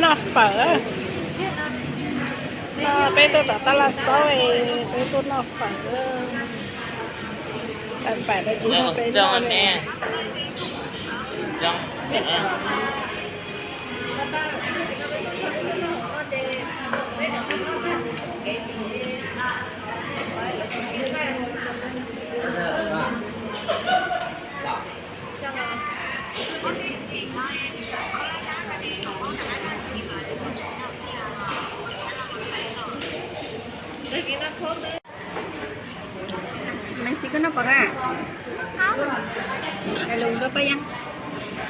Noj fawm. No peb tuaj tom Taj Laj Xaub, peb tuaj noj fawm. Tam pam no tsis noj peb noj ne. Maiv Xis, koj noj pom na? Hais lus rau Paj Yeeb.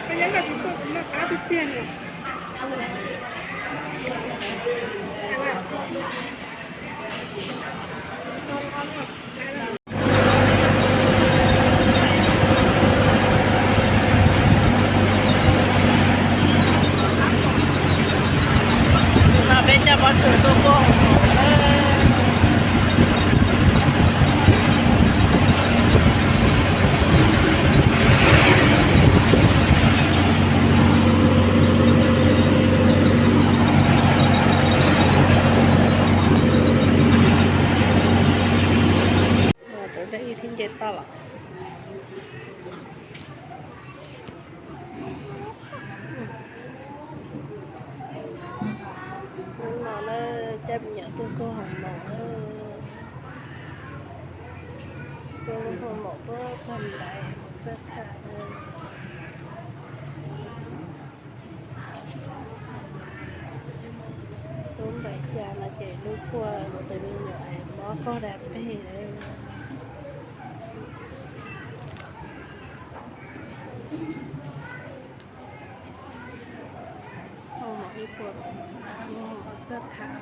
Paj Yeeb, koj tsis tuaj kuv noj qab tiag tiag li. No peb coj Pob Tsuas tuaj kuaj hoo maum. Tus dab ib thiab nce toj los. Hnub no na, coj me nyuam tuaj kuaj hoo maum na. Kuaj lub hoo maum puag pag ntaiv, hoo xab tham na. Lub npaim xya no ces lub kuaj kuv tus me nyuam mob qaug da peg lawm. Hoo maum ib puas, hoo maum xab tham.